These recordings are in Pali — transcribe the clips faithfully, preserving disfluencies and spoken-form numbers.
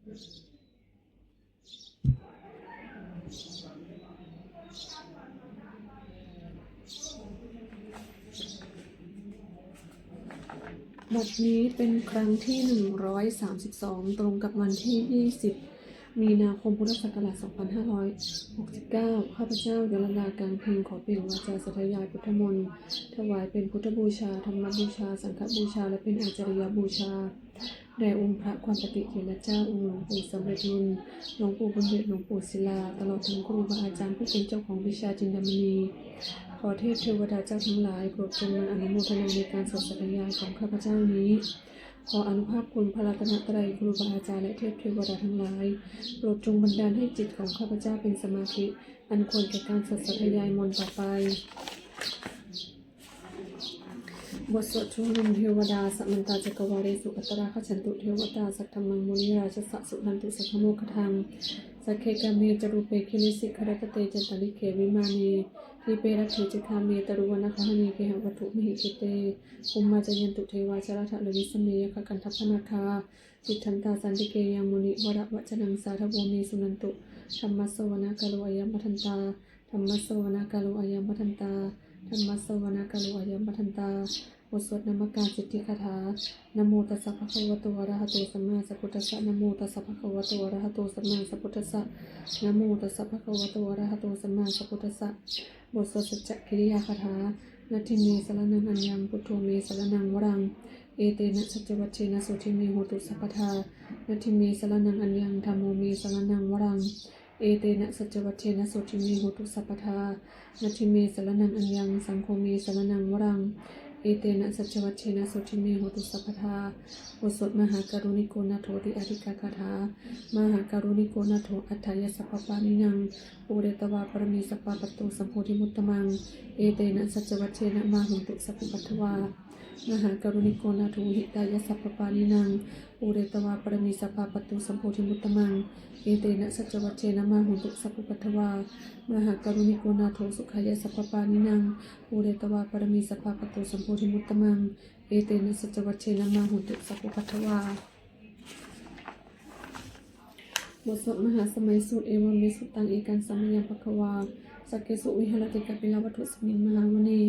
บัดนี้เป็นครั้งที่ หนึ่งร้อยสามสิบสอง ตรงกับวันที่ ยี่สิบ มีนาคม พุทธศักราช สองพันห้าร้อยหกสิบเก้า ข้าพเจ้ายลดากลางเพ็ง ขอเปล่งวาจาสาธยายพุทธมนต์ ถวายเป็นพุทธบูชา ธรรมบูชา สังฆบูชา และเป็นอาจาริยบูชา แด่องค์พระความปฏิเถรเจ้า องค์หลวงปู่สำเร็จลุน หลวงปู่บุญเดช หลวงปู่ศิลา ตลอดถึงครูบาอาจารย์ผู้เป็นเจ้าของวิชาจินดามณี ขอเทพเทวดาเจ้าทั้งหลาย โปรดจงมาอนุโมทนาในการสวดสาธยายของข้าพเจ้านี้ ขออานุภาพคุณพระรัตนตรัย ครูบาอาจารย์ และเทพเทวดาทั้งหลาย โปรดจงบันดาลให้จิตของข้าพเจ้าเป็นสมาธิ อันควรแก่การสวดสาธยายมนต์ต่อไป บทสวดชุมนุมเทวดา Samantā cakkavāḷesu atrāgacchantu devatā, saddhammaṃ munirājassa suṇantu saggamokkhadaṃ. Sagge kāme ca rūpe girisikharataṭe cantalikkhe vimāne, dīpe raṭṭhe ca gāme taruvanagahane gehavatthumhi khette, bhummā cāyantu devā jalathalavisame yakkhagandhabbanāgā, tiṭṭhantā santike yaṃ munivaravacanaṃ sādhavo me suṇantu. Dhammassavanakālo ayam bhadantā. Dhammassavanakālo ayam bhadantā. Dhammassavanakālo ayam bhadantā. บทสวดนมการสิทธิคาถา Namo tassa bhagavato arahato sammāsambuddhassa. Namo tassa bhagavato arahato sammāsambuddhassa. Namo tassa bhagavato arahato sammāsambuddhassa. บทสวดสัจจกิริยาคาถา Natthi me saraṇaṃ aññaṃ, buddho me saraṇaṃ varaṃ, etena saccavajjena sotthi me hotu sabbadā. Natthi me saraṇaṃ aññaṃ, dhammo me saraṇaṃ varaṃ, etena saccavajjena sotthi me hotu sabbadā. Natthi me saraṇaṃ aññaṃ, saṅgho me saraṇaṃ varaṃ, etena saccavajjena sotthi me hotu sabbadā. บทสวดมหาการุณิโกนาโถติอาทิกาคาถา Mahākāruṇiko nātho atthāya sabbapāṇinaṃ, pūretvā pāramī sabbā patto sambodhimuttamaṃ, etena saccavajjena mā hontu sabbupaddavā. Mahākāruṇiko nātho hitāya sabbapāṇinaṃ, pūretvā pāramī sabbā patto sambodhimuttamaṃ, etena saccavajjena mā hontu sabbupaddavā. Mahākāruṇiko nātho sukhāya sabbapāṇinaṃ, pūretvā pāramī sabbā patto sambodhimuttamaṃ, etena saccavajjena mā hontu sabbupaddavā. บทสวดมหาสมัยสูตร Evaṃ me sutaṃ. Ekaṃ samayaṃ bhagavā sakkesu viharati kapilavatthusmiṃ mahāvane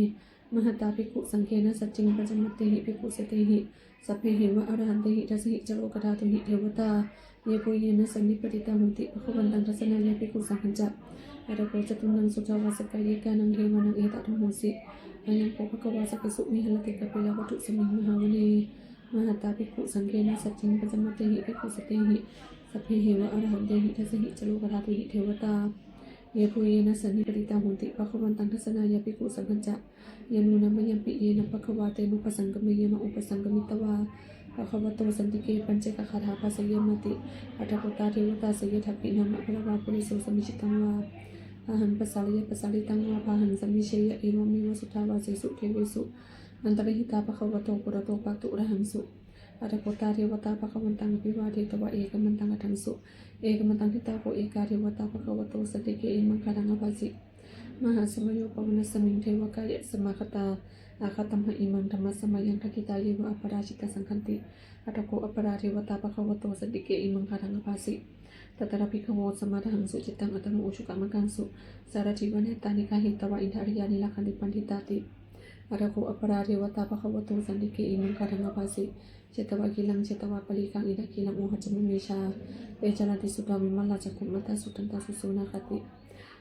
mahatā bhikkhusaṅghena saddhiṃ pañcamattehi bhikkhusatehi sabbeheva arahantehi. Dasahi ca lokadhātūhi devatā yebhuyyena sannipatitā honti bhagavantaṃ dassanāya bhikkhusaṅghañca. Atha kho catunnaṃ suddhāvāsakāyikānaṃ devānaṃ etadahosi: Ayaṃ kho bhagavā sakkesu viharati kapilavatthusmiṃ mahāvane mahatā bhikkhusaṅghena saddhiṃ pañcamattehi bhikkhusatehi sabbeheva arahantehi. Dasahi ca lokadhātūhi devatā yebhuyyena sannipatitā honti bhagavantaṃ dassanāya bhikkhusaṅghañca. Yannūna mayampi yena bhagavā tenupasaṅkameyyāma, upasaṅkamitvā bhagavato santike paccekagāthā bhāseyyāmāti. Atha kho tā devatā seyyathāpi nāma balavā puriso sammiñjitaṃ vā bāhaṃ pasāreyya, pasāritaṃ vā bāhaṃ sammiñjeyya, evameva suddhāvāsesu devesu antarahitā bhagavato purato pāturahaṃsu. Atha kho tā devatā bhagavantaṃ abhivādetvā ekamantaṃ aṭṭhaṃsu. Ekamantaṃ ṭhitā kho ekā devatā bhagavato santike imaṃ gāthaṃ abhāsi: Mahāsamayo pavanasmiṃ, devakāyā samāgatā; āgatamha imaṃ dhammasamayaṃ, dakkhitāyeva aparājitasaṅghanti. Atha kho aparā devatā bhagavato santike imaṃ gāthaṃ abhāsi: Tatra bhikkhavo samādahaṃsu, cittaṃ attano ujukamakaṃsu; sārathīva nettāni gahetvā, indriyāni rakkhanti paṇḍitāti. Atha kho aparā devatā bhagavato santike imaṃ gāthaṃ abhāsi: Chetvā khīlaṃ chetvā palighaṃ, indakhīlaṃ ohaccamanejā; te caranti suddhā vimalā, cakkhumatā sudantā susunāgāti.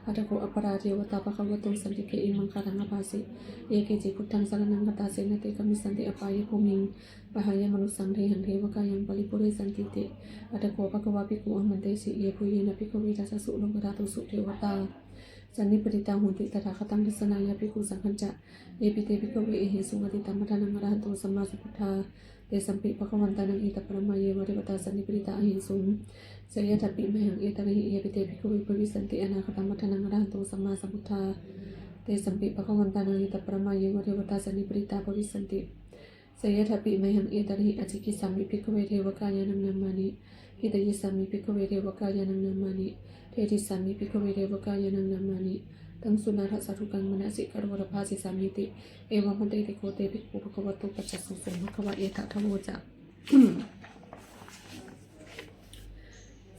Atha kho aparā devatā bhagavato santike imaṃ gāthaṃ abhāsi: Ye keci buddhaṃ saraṇaṃ gatāse, na te gamissanti apāyabhūmiṃ; pahāya mānusaṃ dehaṃ, devakāyaṃ paripūressantīti. Atha kho bhagavā bhikkhū āmantesi: Yebhuyyena bhikkhave dasasu lokadhātūsu devatā sannipatitā honti tathāgataṃ dassanāya bhikkhusaṅghañca. Yepi te bhikkhave ahesuṃ atītamaddhānaṃ arahanto sammāsambuddhā, tesampi bhagavantānaṃ etaparamāyeva devatā sannipatitā ahesuṃ, seyyathāpi mayhaṃ etarahi. Yepi te bhikkhave bhavissanti anāgatamaddhānaṃ arahanto sammāsambuddhā, tesampi bhagavantānaṃ etaparamāyeva devatā sannipatitā bhavissanti, seyyathāpi mayhaṃ etarahi. Ācikkhissāmi bhikkhave devakāyānaṃ nāmāni. Kittayissāmi bhikkhave devakāyānaṃ nāmāni. Desissāmi bhikkhave devakāyānaṃ nāmāni. Taṃ suṇātha sādhukaṃ manasikarotha bhāsissāmīti. Evaṃ bhanteti kho te bhikkhū bhagavato paccassosuṃ. Bhagavā etadavoca: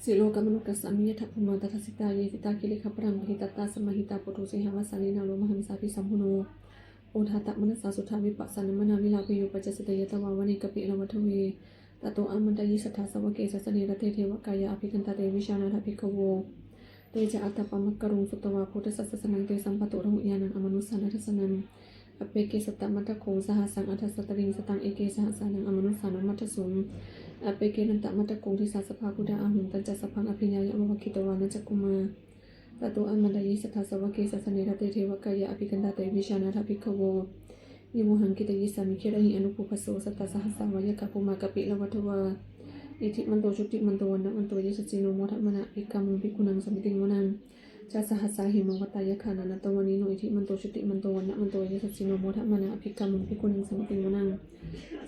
Silokamanukassāmi, yattha bhummā tadassitā. Ye sitā girigabbharaṃ, pahitattā samāhitā. Puthū sīhāva sallīnā, lomahaṃsābhisambhuno. Odātamanasā suddhā, vippasannamanāvilā. Bhiyyo pañcasate ñatvā, vane kāpilavatthave. Tato āmantayi satthā, sāvake sāsane rate. Devakāyā abhikkantā, te vijānātha bhikkhavo. Te ca ātappamakaruṃ, sutvā buddhassa sāsanaṃ. Tesampāturahu ñāṇaṃ, amanussāna dassanaṃ. Appeke satamaddakkhuṃ, sahassaṃ atha sattariṃ. Sataṃ eke sahassānaṃ, amanussānamaddasuṃ. Appekenantamaddakkhuṃ, disā sabbā phuṭā ahuṃ. Tañca sabbaṃ abhiññāya, vavakkhitvāna cakkhumā. Tato āmantayi satthā, sāvake sāsane rate. Devakāyā abhikkantā, te vijānātha bhikkhavo. Ye vohaṃ kittayissāmi, girāhi anupubbaso. Sattasahassā va yakkhā, bhummā kāpilavatthavā. Iddhimanto jutimanto, vaṇṇavanto yasassino. Modamānā abhikkāmuṃ, bhikkhūnaṃ samitiṃ vanaṃ. Chasahassā hemavatā, yakkhā nānattavaṇṇino. Iddhimanto jutimanto, vaṇṇavanto yasassino. Modamānā abhikkāmuṃ, bhikkhūnaṃ samitiṃ vanaṃ.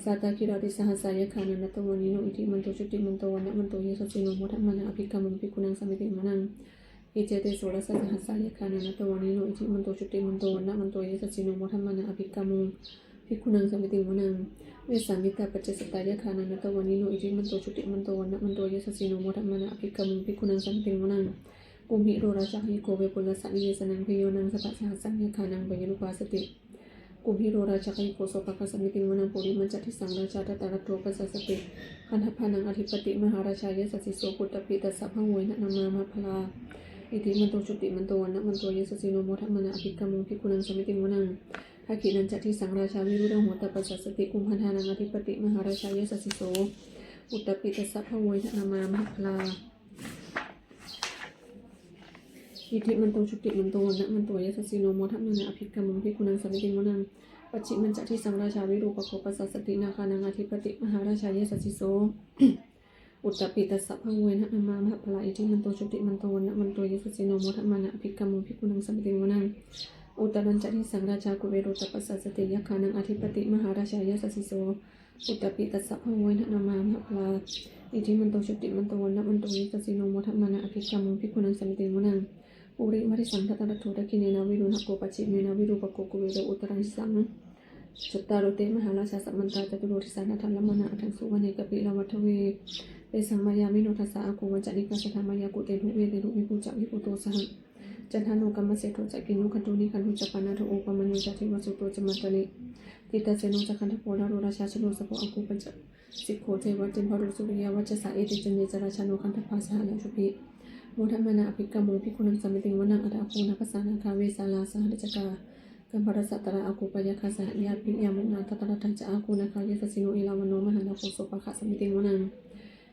Sātāgirā tisahassā, yakkhā nānattavaṇṇino. Iddhimanto jutimanto, vaṇṇavanto yasassino. Modamānā abhikkāmuṃ, bhikkhūnaṃ samitiṃ vanaṃ. Iccete soḷasasahassā, yakkhā nānattavaṇṇino. Iddhimanto jutimanto, vaṇṇavanto yasassino. Modamānā abhikkāmuṃ, bhikkhūnaṃ samitiṃ vanaṃ. Vessāmittā pañcasatā, yakkhā nānattavaṇṇino. Iddhimanto jutimanto, vaṇṇavanto yasassino. Modamānā abhikkāmuṃ, bhikkhūnaṃ samitiṃ vanaṃ. Kumbhīro rājagahiko, vepullassa nivesanaṃ. Bhiyyo naṃ satasahassaṃ, yakkhānaṃ payirupāsati. Kumbhīro rājagahiko, sopāga samitiṃ vanaṃ. Purimañca disaṃ rājā, dhataraṭṭho pasāsati. Gandhabbānaṃ ādhipati, mahārājā yasassi so. Puttāpi tassa bahavo, indanāmā mahabbalā. Iddhimanto jutimanto, vaṇṇavanto yasassino. Modamānā abhikkāmuṃ, bhikkhūnaṃ samitiṃ vanaṃ. Dakkhiṇañca disaṃ rājā, virūḷho tappasāsati. Kumbhaṇḍānaṃ ādhipati, mahārājā yasassi so. Puttāpi tassa bahavo, indanāmā mahabbalā. Iddhimanto jutimanto, vaṇṇavanto yasassino. Modamānā abhikkāmuṃ, bhikkhūnaṃ samitiṃ vanaṃ. Pacchimañca disaṃ rājā, virūpakkho pasāsati. Nāgānaṃ ādhipati, mahārājā yasassi so. Puttāpi tassa bahavo, indanāmā mahabbalā. Iddhimanto jutimanto, vaṇṇavanto yasassino. Modamānā abhikkāmuṃ, bhikkhūnaṃ samitiṃ vanaṃ. Uttarañca disaṃ rājā, kuvero tappasāsati. Yakkhānaṃ ādhipati, mahārājā yasassi so. Puttāpi tassa bahavo, indanāmā mahabbalā. Iddhimanto jutimanto, vaṇṇavanto yasassino. Modamānā abhikkāmuṃ, bhikkhūnaṃ samitiṃ vanaṃ. Purimaṃ disaṃ dhataraṭṭho, dakkhiṇena virūḷhako. Pacchimena virūpakkho, kuvero uttaraṃ disaṃ. Cattāro te mahārājā, samantā caturo disā. Daddallamānā aṭṭhaṃsu, vane kāpilavatthavē. Tesaṃ māyāvino dāsā, āgū vañcanikā saṭhā. Māyā kuṭeṇḍu veṭeṇḍu, viṭū ca viṭuṭo saha. Candano kāmaseṭṭho ca, kinnughaṇḍu nighaṇḍu ca. Panādo opamañño ca, devasūto ca mātali. Cittaseno ca gandhabbo, naḷo rājā janosabho. Āgū pañcasikho ceva, timbarū suriyavacchasā. Ete caññe ca rājāno, gandhabbā saha rājubhi. Modamānā abhikkāmuṃ, bhikkhūnaṃ samitiṃ vanaṃ. Athāgū nābhasā nāgā, vesālā saha tacchakā. Kambalassatarā āgū, pāyāgā saha ñātibhi. Yāmunā dhataraṭṭhā ca, āgū nāgā yasassino. Erāvaṇo mahānāgo, sopāga samitiṃ vanaṃ.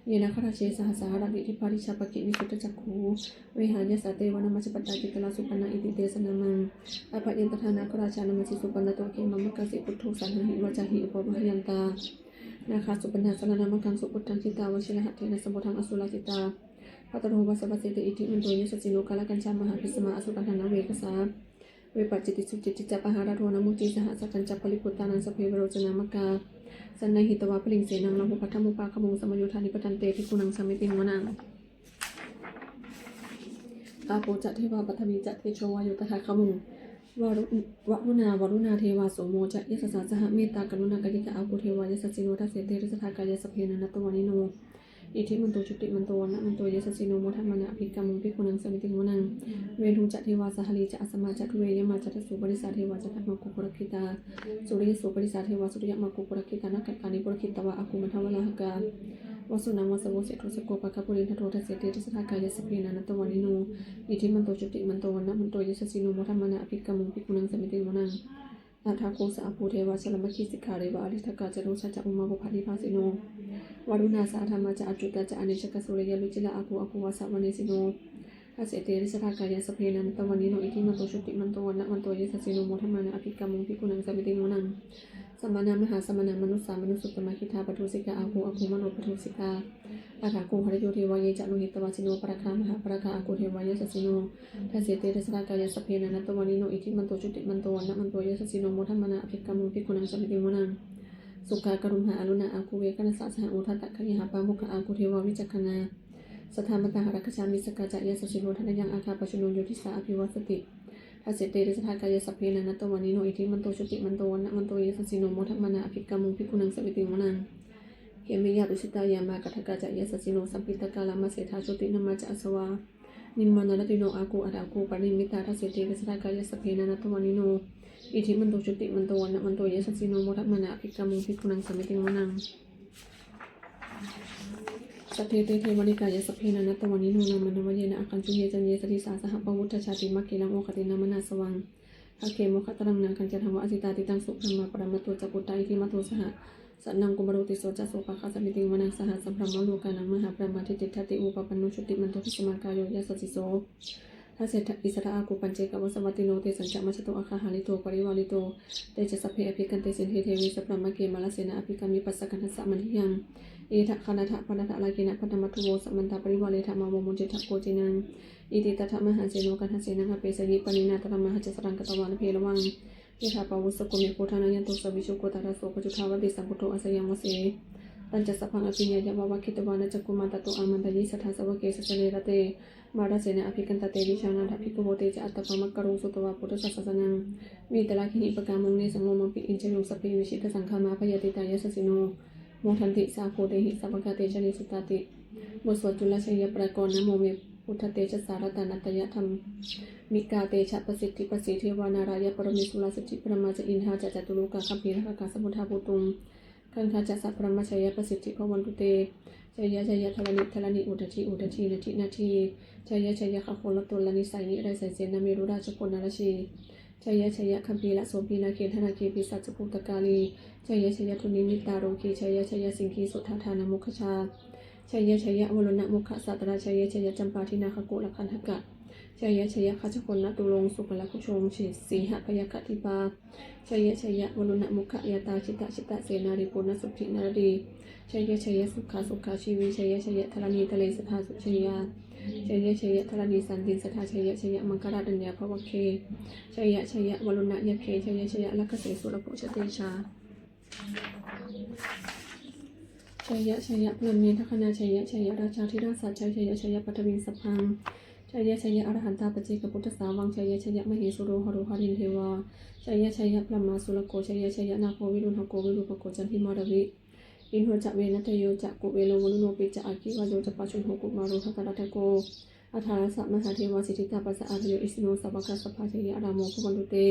Ye nāgarāje sahasā haranti, dibbā dijā pakkhi visuddhacakkhū. Vehāyasā te vanamajjhapattā, citrā supaṇṇā iti tesa nāmaṃ. Abhayantadā nāgarājānamāsi, supaṇṇato khemamakāsi buddho. Saṇhāhi vācāhi upavhayantā, nāgā supaṇṇā saraṇamakaṃsu buddhaṃ. Jitā vajirahatthena, samuddaṃ asurā sitā. Bhātaro vāsavassete, iddhimanto yasassino. Kālakañjā mahābhismā, asurā dānaveghasā. Vepacitti sucitti ca, pahārādo namucī saha. Satañca baliputtānaṃ, sabbe verocanāmakā. Sannayhitvā baliṃ senaṃ, rāhubhaddamupāgamuṃ. Samayodāni bhaddante, bhikkhūnaṃ samitiṃ vanaṃ. Āpo ca devā paṭhavī ca, tejo vāyo tadāgamuṃ. Varu-, varuṇā vāruṇā devā, somo ca yasasā saha. Mettākaruṇākāyikā, āgū devā yasassino. Dasete dasadhā kāyā, sabbe nānattavaṇṇino. Iddhimanto jutimanto, vaṇṇavanto yasassino. Modamānā abhikkāmuṃ, bhikkhūnaṃ samitiṃ vanaṃ. Veṇhū ca devā sahalī ca, asamā ca duve yamā. Candassūpanisā devā, candamāgū purakkhitā. Suriyassūpanisā devā, suriyamāgū purakkhitā. Nakkhattāni purakkhitvā, āgū mandavalāhakā. Vasūnaṃ vāsavo seṭṭho, sakkopāga purindado. Dasete dasadhā kāyā, sabbe nānattavaṇṇino. Iddhimanto jutimanto, vaṇṇavanto yasassino. Modamānā abhikkāmuṃ, bhikkhūnaṃ samitiṃ vanaṃ. Athāgū sahabhū devā, jalamaggisikhāriva. Ariṭṭhakā ca rojā ca, ummāpupphanibhāsino. Varuṇā sahadhammā ca, accutā ca anejakā. Sūleyyarucirā āgū, āgū vāsavanesino. Dasete dasadhā kāyā, sabbe nānattavaṇṇino. Iddhimanto jutimanto, vaṇṇavanto yasassino. Modamānā abhikkāmuṃ, bhikkhūnaṃ samitiṃ vanaṃ. Samānā mahāsamānā, mānusā mānusuttamā. Khiḍḍāpadūsikā āgū, āgū manopadūsikā. Athāgū harayo devā, ye ca lohitabajjino. Pāragā mahāpāragā, āgū devā yasassino. Dasete dasadhā kāyā, sabbe nānattavaṇṇino. Iddhimanto jutimanto, vaṇṇavanto yasassino. Modamānā abhikkāmuṃ, bhikkhūnaṃ samitiṃ vanaṃ. Sukkā karumhā aruṇā, āgū veghanasā saha. Odātagayhā pāmokkhā, āgū devā vicakkhaṇā. Sadāmattā hāragajā, missakā ca yasassino. Thanayaṃ āga pajjunno, yo disā abhivassati. Dasete dasadhā kāyā, sabbe nānattavaṇṇino. Iddhimanto jutimanto, vaṇṇavanto yasassino. Modamānā abhikkāmuṃ, bhikkhūnaṃ samitiṃ vanaṃ. Khemiyā tusitā yāmā kaṭṭhakā ca yasassino, lambitakā lāmaseṭṭhā jotināmā ca āsavā, nimmānaratino āguṃ athāguṃ paranimmitā. Dasete dasadhā kāyā sabbe nānattavaṇṇino, iddhimanto jutimanto vaṇṇavanto yasassino, modamānā abhikkāmuṃ bhikkhūnaṃ samitiṃ vanaṃ. Saṭṭhete devanikāyā sabbe nānattavaṇṇino, nāmanvayena āgañchuṃ ye caññe sadisā saha. Pavutthajātimakkhilaṃ oghatiṇṇamanāsavaṃ, dakkhemoghataraṃ nāgaṃ candaṃva asitātitaṃ. Subrahmā paramatto ca puttā iddhimato saha, sanaṅkumāro tisso ca sopāga samitiṃ vanaṃ. Sahassaṃ brahmalokānaṃ mahābrahmābhitiṭṭhati, upapanno jutimanto bhismākāyo yasassi so. Dasettha issarā āguṃ paccekavasavattino, tesañca majjhato āga hārito parivārito. Te ca sabbe abhikkante sinde deve sabrahmake, mārasenā abhikkāmi passa kaṇhassa mandiyaṃ. Etha gaṇhatha bandhatha rāgena bandhamatthu vo, samantā parivāretha mā vo muñcittha koci naṃ. Iti tattha mahāseno kaṇhasenaṃ apesayi, pāṇinā talamāhacca saraṃ katvāna bheravaṃ. Yathā pāvussako megho thanayanto savijjuko, tadā so paccudāvatti sambuddho asayaṃvase. Tañca sabbaṃ abhiññāya vavakkhitvāna cakkhumā, tato āmantayi satthā sāvake sāsane rate. Mārasenā abhikkantā te vijānātha bhikkhavo, te ca ātappamakaruṃ sutvā buddhassa sāsanaṃ. Vītarāgehi pakkāmuṃ nesaṃ lomampi iñjayuṃ, sabbe vijitasaṅgāmā bhayātītā yasassino, modanti saha bhūtehi sāvakā te janesutāti. บทสวดจุลชัยปกรณ์ Namo me buddhatejasā ratanattayadhammikā, tejapasiddhi pasīdevā nārāyaparamesurā, siddhibrahmā ca indā ca catulokā gambhīrakkhakā samuddā bhūtuṃ, gaṅgā ca sabrahmajayapasiddhi bhavantu te. Jaya jaya dharaṇi dharaṇī udadhi udadhī nadi nadī, jaya jaya gaganalatanalanisai nirayasai senamerurājabalanarajī, jaya jaya gambhīrasobhī nāgendanāgī pisācabhūtakālī, jaya jaya dunnimittarogī, jaya jaya siṅgīsudadānamukhajā, jaya jaya varuṇamukhasātrā, jaya jaya campādināgakulagandhaka, jaya jaya gajagannaturaṅga sukarabhujaṅga sīhabyagghadīpā, jaya jaya varuṇamukhayātrā jita jita senārī puna suddhi naradī, jaya jaya sukhā sukhā jīvī, jaya jaya dharaṇītale sadā sujayā, jaya jaya dharaṇī santin sadā, jaya jaya maṅkararājaññā bhavagge, jaya jaya varuṇayakkhe, jaya jaya rakkhase surabhujatejā, jaya jaya brahmendagaṇā, jaya jaya rājādhirājasājjaya, jaya jaya paṭhaviṃ sabbaṃ, jaya jaya arahantā paccekabuddhasāvaṃ, jaya jaya mahesuro haro harindevā, jaya jaya brahmā surakkho, jaya jaya nāgo viruḷhako virūpakkho candimā ravi, indo ca venateyyo ca kuvero varuṇopi ca, aggi vāyo ca pājuṇho kumāro dhataraṭṭhako, aṭṭhārasa mahādevā siddhitāpasa-ādayo, isino sāvakā sabbā jaya rāmo bhavantu te.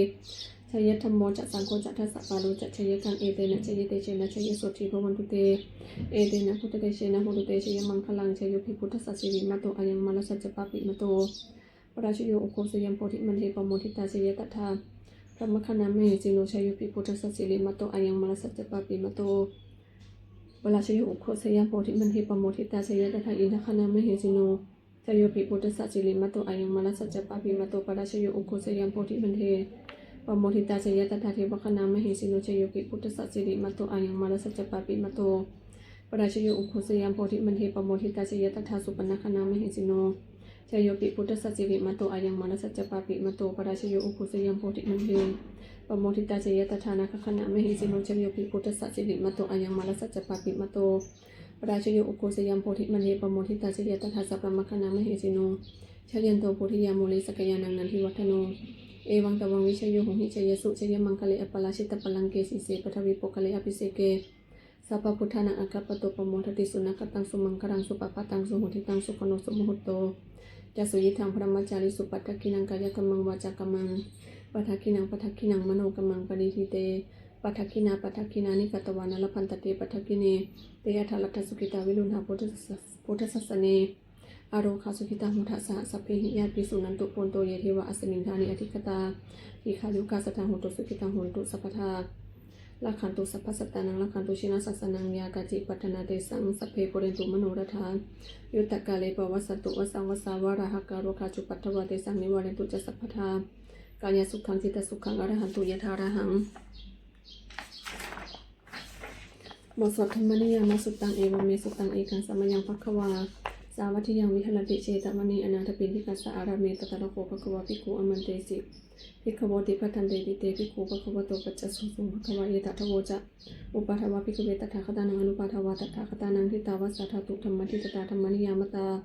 Jayadhammo ca saṅgho ca dasapālo ca jayakaṃ, etena jayatejena jayasotthī bhavantu te. Etena buddhatejena hotu te jayamaṅgalaṃ. Jayopi buddhassa sirīmato ayaṃ, mārassa ca pāpimato parājayo, ugghosayaṃ bodhimaṇḍe pamoditā jaya tadā brahmagaṇā mahesino. Jayopi buddhassa sirīmato ayaṃ, mārassa ca pāpimato parājayo, ugghosayaṃ bodhimaṇḍe pamoditā jaya tadā indagaṇā mahesino. Jayopi buddhassa sirīmato ayaṃ, mārassa ca pāpimato parājayo, ugghosayaṃ bodhimaṇḍe pamoditā jaya tadā devagaṇā mahesino. Jayopi buddhassa sirīmato ayaṃ, mārassa ca pāpimato parājayo, ugghosayaṃ bodhimaṇḍe pamoditā jaya tadā supaṇṇagaṇā mahesino. Jayopi buddhassa sirīmato ayaṃ, mārassa ca pāpimato parājayo, ugghosayaṃ bodhimaṇḍe pamoditā jaya tadā nāgagaṇā mahesino. Jayopi buddhassa sirīmato ayaṃ, mārassa ca pāpimato parājayo, ugghosayaṃ bodhimaṇḍe pamoditā jaya tadā sabrahmagaṇā mahesino. Jayanto bodhiyā mūle sakyānaṃ nandivaḍḍhano, evaṃ tvaṃ vijayo hohi jayassu jayamaṅgale, aparājitapallaṅke sīse paṭhavipokkhare abhiseke sabbabuddhānaṃ aggappatto pamodati. Sunakkhattaṃ sumaṅgalaṃ supabhātaṃ suhuṭṭhitaṃ, sukhaṇo sumuhutto ca suyiṭṭhaṃ brahmacārisu, padakkhiṇaṃ kāyakammaṃ vācākammaṃ padakkhiṇaṃ, padakkhiṇaṃ manokammaṃ paṇidhī te padakkhiṇā, padakkhiṇāni katvāna labhantatthe padakkhiṇe. Te atthaladdhā sukhitā viruḷhā buddhasāsane, arogā sukhitā hotha saha sabbehi ñātibhi. Suṇantu bhonto ye devā asmiṃ ṭhāne adhigatā, dīghāyukā sadā hontu sukhitā hontu sabbadā. Rakkhantu sabbasattānaṃ rakkhantu jinasāsanaṃ, yā kāci patthanā tesaṃ sabbe pūrentu manorathā. Yuttakāle pavassantu vassaṃ vassā valāhakā, rogā cupaddavā tesaṃ nivārentu ca sabbadā. Kāyasukhaṃ cittasukhaṃ arahantu yathārahaṃ. บทสวด Dhammaniyāma suttaṃ. Evaṃ me sutaṃ. Ekaṃ samayaṃ bhagavā sāvatthiyaṃ viharati jetavane anāthapiṇḍikassa ārāme. Tatra kho bhagavā bhikkhū āmantesi bhikkhavoti. Bhadanteti te bhikkhū bhagavato paccassosuṃ. Bhagavā etadavoca. Uppādā vā bhikkhave tathāgatānaṃ anuppādā vā tathāgatānaṃ, ṭhitā va sā dhātu dhammaṭṭhitatā dhammaniyāmatā,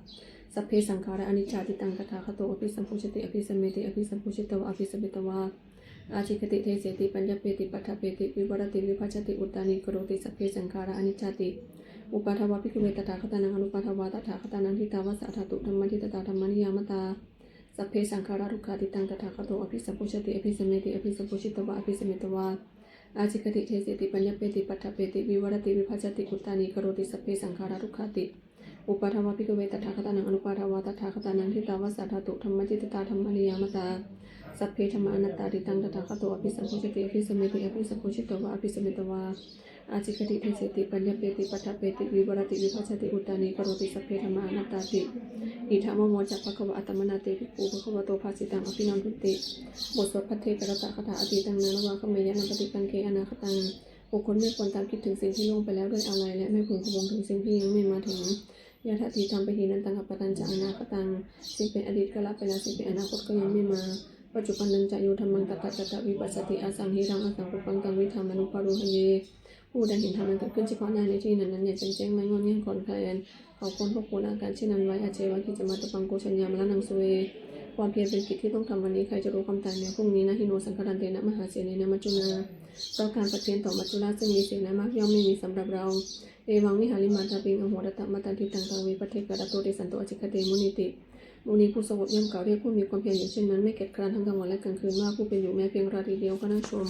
sabbe saṅkhārā aniccāti. Taṃ tathāgato abhisambujjhati abhisameti, abhisambujjhitvā abhisametvā ācikkhati deseti paññapeti paṭṭhapeti vivarati vibhajati uttānīkaroti sabbe saṅkhārā aniccāti. Uppādā vā bhikkhave tathāgatānaṃ anuppādā vā tathāgatānaṃ, ṭhitāva sā dhātu dhammaṭṭhitatā dhammaniyāmatā, sabbe saṅkhārā dukkhā. Ṭhitaṃ tathāgato abhisambujjhati abhisameti, abhisambujjhitvā abhisamitvā ācikkhati deseti paññapeti paṭṭhapeti vivarati vibhajati uttānīkaroti sabbe saṅkhārā dukkhāti. Uppādā vā bhikkhave tathāgatānaṃ anuppādā vā tathāgatānaṃ, ṭhitāva sā dhātu dhammaṭṭhitatā dhammaniyāmatā, sabbe dhammā anattāti. Ṭhitaṃ tathāgato abhisambujjhati abhisameti, abhisambujjhitvā abhisamitvā ācikkhati deseti paññapeti paṭṭhapeti vivarati vibhajati uttānīkaroti sabbe dhammā anattāti. Idamavoca bhagavā. Attamanā te bhikkhū bhagavato bhāsitaṃ abhinandunti. บทสวดภัทเทกรัตตคาถา Atītaṃ nānvāgameyya nappaṭikaṅkhe anāgataṃ. บุคคลไม่ควรตามคิดถึงสิ่งที่ล่วงไปแล้วด้วยอาลัย และไม่พึงพะวงถึงสิ่งที่ยังไม่มาถึง Yadatītaṃ pahīnantaṃ appattañca anāgataṃ. สิ่งเป็นอดีตก็ละไปแล้ว สิ่งเป็นอนาคตก็ยังไม่มา Paccuppannañca yo dhammaṃ tattha tattha vipassati, asaṃhiraṃ asaṅkuppaṃ taṃ viddhā manubrūhaye. ผู้ใดเห็นธรรมอันเกิดขึ้นเฉพาะหน้าในที่นั้นๆ อย่างแจ่มแจ้ง ไม่ง่อนแง่นคลอนแคลน เขาควรควบคุมอาการเช่นนั้นไว้ Ajjeva kiccamātappaṃ ko jaññā maraṇaṃ suve. ความเพียรเป็นกิจที่ต้องทำวันนี้ ใครจะรู้ความตายแม้พรุ่งนี้ Na hi no saṅgarantena mahāsenena maccunā. เพราะการผัดเพี้ยนต่อมัจจุราชซึ่งมีเสนามากย่อมไม่มีสำหรับเรา Evaṃ vihārimātāpiṃ ahorattamatanditaṃ, taṃ ve bhaddekarattoti santo ācikkhate munīti. มุนีผู้สงบย่อมกล่าวเรียกผู้มีความเพียรอยู่เช่นนั้น ไม่เกียจคร้านทั้งกลางวันและกลางคืน ว่าผู้เป็นอยู่แม้เพียงราตรีเดียวก็น่าชม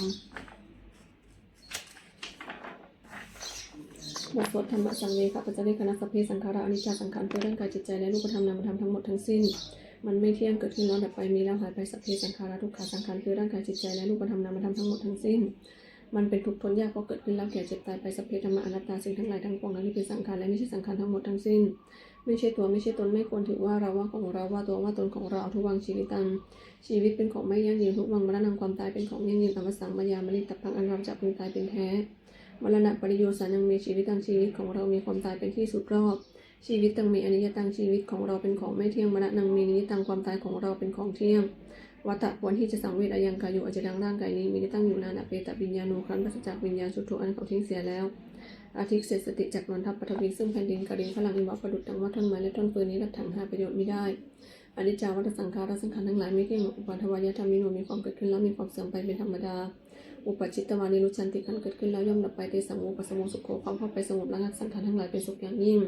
บทสวดธัมมสังเวคปัจจเวกขณะ Sabbe saṅkhārā aniccā. สังขารคือร่างกายจิตใจและรูปธรรมนามธรรมทั้งหมดทั้งสิ้น มันไม่เที่ยง เกิดขึ้นแล้วดับไป มีแล้วหายไป Sabbe saṅkhārā dukkhā. สังขารคือร่างกายจิตใจและรูปธรรมนามธรรมทั้งหมดทั้งสิ้น มันเป็นทุกข์ทนยาก เพราะเกิดขึ้นแล้วแก่เจ็บตายไป Sabbe dhammā anattā. สิ่งทั้งหลายทั้งปวงทั้งที่เป็นสังขารและไม่ใช่สังขารทั้งหมดทั้งสิ้น ไม่ใช่ตัวไม่ใช่ตน ไม่ควรถือว่าเราว่าของเราว่าตัวว่าตนของเรา Adhuvaṃ jīvitaṃ. ชีวิตเป็นของไม่ยั่งยืน Dhuvaṃ maraṇaṃ. ความตายเป็นของยั่งยืน Avassaṃ mayā maritabbaṃ. อันเราจะพึงตายเป็นแท้ Maraṇapariyosānaṃ me jīvitaṃ. ชีวิตของเรามีความตายเป็นที่สุดรอบ Jīvitaṃ me aniyataṃ. ชีวิตของเราเป็นของไม่เที่ยง Maraṇaṃ me niyataṃ. ความตายของเราเป็นของเที่ยง Vata ควรที่จะสังเวช Ayaṃ kāyo. อันจะดังร่างกายนี้ มีที่ตั้งอยู่นาน Apetaviññāṇo. ครั้นปราศจากวิญญาณ Chuḍḍho. อันเขาทิ้งเสียแล้ว Adhisessati. จักนอนทับ Paṭhaviṃ. ซึ่งแผ่นดิน Kaliṅgaraṃ iva. ประดุจดังว่าท่อนไม้และท่อนฟืน Niratthaṃ. หาประโยชน์มิได้ Aniccā vata saṅkhārā. สังขารทั้งหลายไม่เที่ยงหนอ Uppādavayadhammino. มีความเกิดขึ้นแล้วมีความเสื่อมไปเป็นธรรมดา Uppajjitvā nirujjhanti. ครั้นเกิดขึ้นแล้วย่อมดับไป Tesaṃ vūpasamo sukho. ความเข้าไปสงบระงับสังขารทั้งหลายเป็นสุขอย่างยิ่ง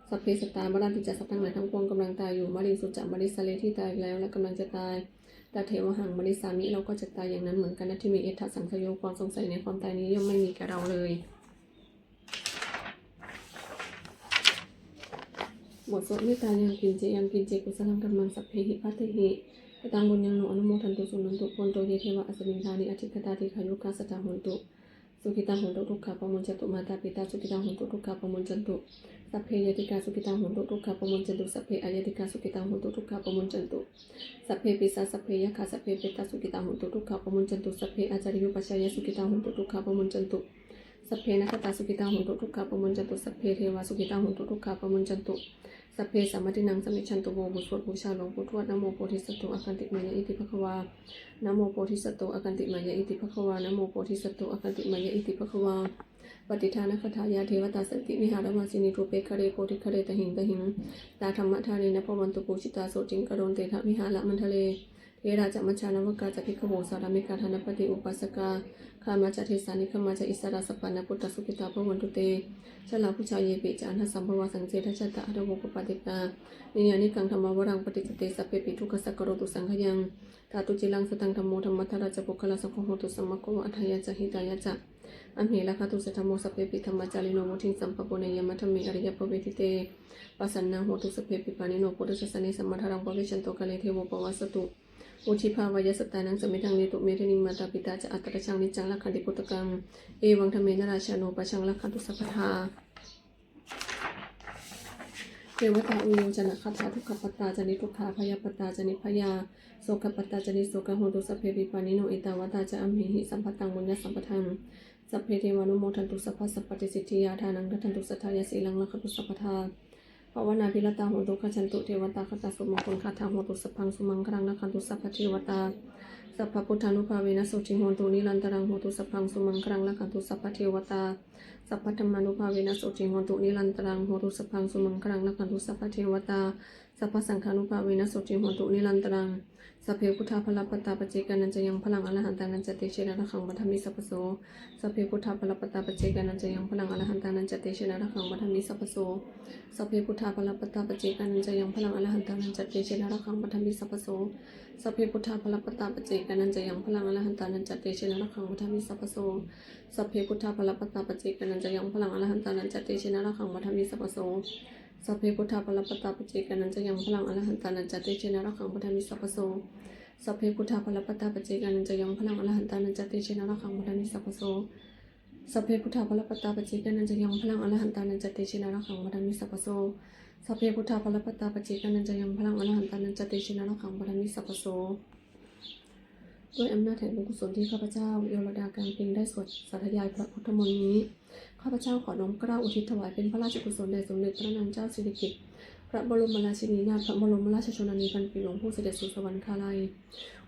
Sabbe sattā maranti ca. สัตว์ทั้งหลายทั้งปวงกำลังตายอยู่ Mariṃsu ca marissare. ที่ตายแล้วและกำลังจะตาย Tathevāhaṃ marissāmi. เราก็จะตายอย่างนั้นเหมือนกัน Natthi me ettha saṃsayo. ความสงสัยในความตายนี้ย่อมไม่มีแก่เราเลย บทสวดเมตตายังกิญเจ Yaṃ kiñci kusalaṃ kammaṃ sabbehi katehi kataṃ puññaṃ no anumodantu suṇantu bhonto ye devā asmiṃ ṭhāne adhigatā dīghāyukā sadā hontu sukhitā hontu dukkhā pamuñcantu. Mātā pitā sukhitā hontu dukkhā pamuñcantu. Sabbe ñātikā sukhitā hontu dukkhā pamuñcantu. Sabbe aññātikā sukhitā hontu dukkhā pamuñcantu. Sabbe pisā sabbe yakkhā sabbe petā sukhitā hontu dukkhā pamuñcantu. Sabbe ācariyupajjhāyā sukhitā hontu dukkhā pamuñcantu. Sabbe nakkhattā sukhitā hontu dukkhā pamuñcantu. Sabbe devā sukhitā hontu dukkhā pamuñcantu. Sabbe sampattīnaṃ samijjhantu vo. บทสวดบูชาหลวงปู่ทวด Namo bodhisatto āgantimāya iti bhagavā. Namo bodhisatto āgantimāya iti bhagavā. Namo bodhisatto āgantimāya iti bhagavā. Pattidānagāthā. Yā devatā santi vihāravāsinī thūpe ghare bodhighare tahiṃ tahiṃ, tā dhammadānena bhavantu pūjitā sotthiṃ karontedha vihāramaṇḍale. Therā ca majjhā navakā ca bhikkhavo sārāmikā dānapatī upāsakā, gāmā ca desā nigamā ca issarā sappāṇabhūtā sukhitā bhavantu te. Jalābujā yepi ca aṇḍasambhavā saṃsedajātā athavopapātikā, niyyānikaṃ dhammavaraṃ paṭicca te sabbepi dukkhassa karontu saṅkhayaṃ. Ṭhātu ciraṃ sataṃ dhammo dhammaddharā ca puggalā, saṅgho hotu samaggo va atthāya ca hitāya ca. Amhe rakkhatu saddhammo sabbepi dhammacārino, vuḍḍhiṃ sampāpuṇeyyāma dhamme ariyappavedite. Pasannā hontu sabbepi pāṇino buddhasāsane, sammā dhāraṃ pavecchanto kāle devo pavassatu. Vuḍḍhibhāvāya sattānaṃ samiddhaṃ netu medaniṃ, mātā pitā ca atrajaṃ niccaṃ rakkhanti puttakaṃ, evaṃ dhammena rājāno pajaṃ rakkhantu sabbadā. Devatāuyyojanagāthā. Dukkhappattā ca niddukkhā bhayappattā ca nibbhayā, sokappattā ca nissokā hontu sabbepi pāṇino. Ettāvatā ca amhehi sambhataṃ puññasampadaṃ, sabbe devānumodantu sabbasampattisiddhiyā. Dānaṃ dadantu saddhāya sīlaṃ rakkhantu sabbadā, bhāvanābhiratā hontu gacchantu devatāgatā. Sumaṅgalagāthā. Hotu sabbaṃ sumaṅgalaṃ rakkhantu sabbadevatā, sabbabuddhānubhāvena sotthī hontu nirantaraṃ. Hotu sabbaṃ sumaṅgalaṃ rakkhantu sabbadevatā, sabbadhammānubhāvena sotthī hontu nirantaraṃ. Hotu sabbaṃ sumaṅgalaṃ, rakkhantu sabbadevatā, sabbasaṅghānubhāvena sotthī hontu nirantaraṃ. Sabbe buddhā balappattā paccekānañca yaṃ balaṃ, arahantānañca tejena rakkhaṃ bandhāmi sabbaso. Sabbe buddhā balappattā paccekānañca yaṃ balaṃ, arahantānañca tejena rakkhaṃ bandhāmi sabbaso. Sabbe buddhā balappattā paccekānañca yaṃ balaṃ, arahantānañca tejena rakkhaṃ bandhāmi sabbaso. Sabbe buddhā balappattā paccekānañca yaṃ balaṃ, arahantānañca tejena rakkhaṃ bandhāmi sabbaso. Sabbe buddhā balappattā paccekānañca yaṃ balaṃ, arahantānañca tejena rakkhaṃ bandhāmi sabbaso. Sabbe buddhā balappattā paccekānañca yaṃ balaṃ, arahantānañca tejena rakkhaṃ bandhāmi sabbaso. Sabbe buddhā balappattā paccekānañca yaṃ balaṃ, arahantānañca tejena rakkhaṃ bandhāmi sabbaso. Sabbe buddhā balappattā paccekānañca yaṃ balaṃ, arahantānañca tejena rakkhaṃ bandhāmi sabbaso. Sabbe buddhā balappattā paccekānañca yaṃ balaṃ, arahantānañca tejena rakkhaṃ bandhāmi sabbaso. ด้วยอำนาจแห่งบุญกุศลที่ข้าพเจ้า โยลดากางเพ็ง ได้สวดสาธยายพระพุทธมนต์นี้ ข้าพเจ้าขอน้อมเกล้าอุทิศถวายเป็นพระราชกุศลแด่สมเด็จพระนางเจ้าสิริกิติ์ พระบรมราชินีนาถ พระบรมราชชนนีพันปีหลวง ผู้เสด็จสู่สวรรคาลัย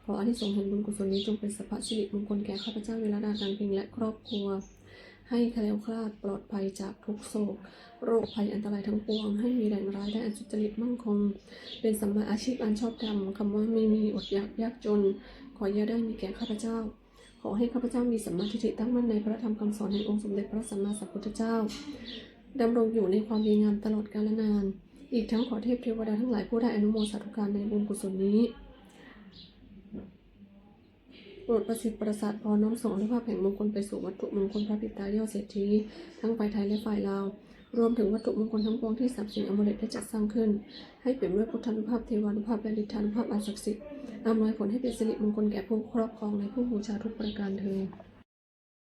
ขออานิสงส์แห่งบุญกุศลนี้จงเป็นสัพพสิริมงคลแก่ข้าพเจ้ายอลดากางเพ็ง และครอบครัว ให้แคล้วคลาดปลอดภัยจากทุกข์โศก โรคภัยอันตรายทั้งปวง ให้มีแหล่งรายได้อันสุจริตมั่นคง เป็นสัมมาอาชีพอันชอบธรรม คำว่าไม่มีอดอยากยากจน ขออย่าได้มีแก่ข้าพเจ้า ขอให้ข้าพเจ้ามีสัมมาทิฏฐิตั้งมั่นในพระธรรมคำสอนแห่งองค์สมเด็จพระสัมมาสัมพุทธเจ้า ดำรงอยู่ในความดีงามตลอดกาลนาน อีกทั้งขอเทพเทวดาทั้งหลายผู้ได้อนุโมทนาสาธุการในบุญกุศลนี้ โปรดประสิทธิ์ประสาทพรน้อมส่งอานุภาพแห่งมงคลไปสู่วัตถุมงคลพระปิดตายอดเศรษฐี ทั้งฝ่ายไทยและฝ่ายลาว รวมถึงวัตถุมงคลทั้งปวงที่สามสิงห์อมฤตได้จัดสร้างขึ้น ให้เปี่ยมด้วยพุทธานุภาพ เทวานุภาพ และฤทธานุภาพอันศักดิ์สิทธิ์ อำนวยผลให้เป็นสิริมงคลแก่ผู้ครอบครองและผู้บูชาทุกประการเทอญ